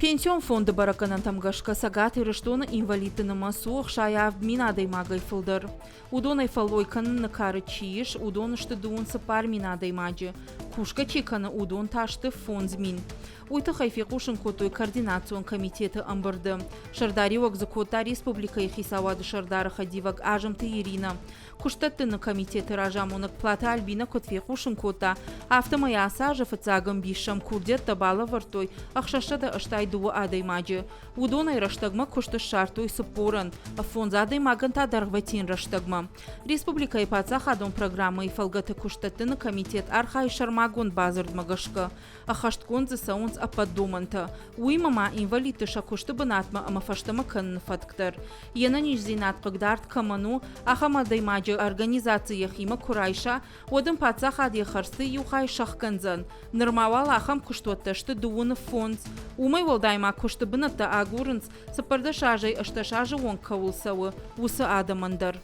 Пенсион фонды бӕрӕггӕнӕнтӕм гӕсгӕ Цӕгат Ирыстоны инвалидты нымӕц у 67 адӕймагӕй фылдӕр. Уыдонӕй фӕллой кӕныны кары чи ис, уыдон сты 34 000 адӕймаджы. Кусгӕ чи кӕны, уыдон та сты 5000. Уый тыххӕй фехъусын кодтой координацион комитеты ӕмбырды. Сӕрдариуӕг дзы кодта республикӕйы хицауады сӕрдары хӕдивӕг Азымты Иринӕ. Куыстдӕттыны комитеты разамонӕг Платы Альбинӕ куыд фехъусын кодта, афтӕмӕй ацы азы фыццаг ӕмбис сӕм курдиӕттӕ балӕвӕрдтой 682 адӕймаджы. Уыдонӕй рӕстӕгмӕ куыст ссардтой цыппорӕн, фондз адӕймагӕн та дӕргъвӕтин рӕстӕгмӕ. Республикӕйы паддзахадон программӕйы фӕлгӕты куыстдӕттыны комитет архайы сӕрмагонд бадзырдмӕ гӕсгӕ. Ӕххӕстгонд дзы цӕуынц ӕппӕт домӕнтӕ. Уыимӕ ма инвалидты сӕ куысты бынатмӕ ӕмӕ фӕстӕмӕ кӕныны фӕтк дӕр. Йе нӕниздзинад хъыгдард кӕмӕн у, ахӕм адӕймаджы организаци йӕхимӕ куы райса, уӕд ын паддзахад йӕ хӕрдзты иу хай сӕхгӕндзӕн. Нырма уал ахӕм куыстуӕттӕ сты дыууыны фондз. Уымӕй уӕлдай ма куысты бынӕттӕ агурынц, 14 азӕй 18 азы онг кӕуыл цӕуы, уыцы адӕмӕн дӕр.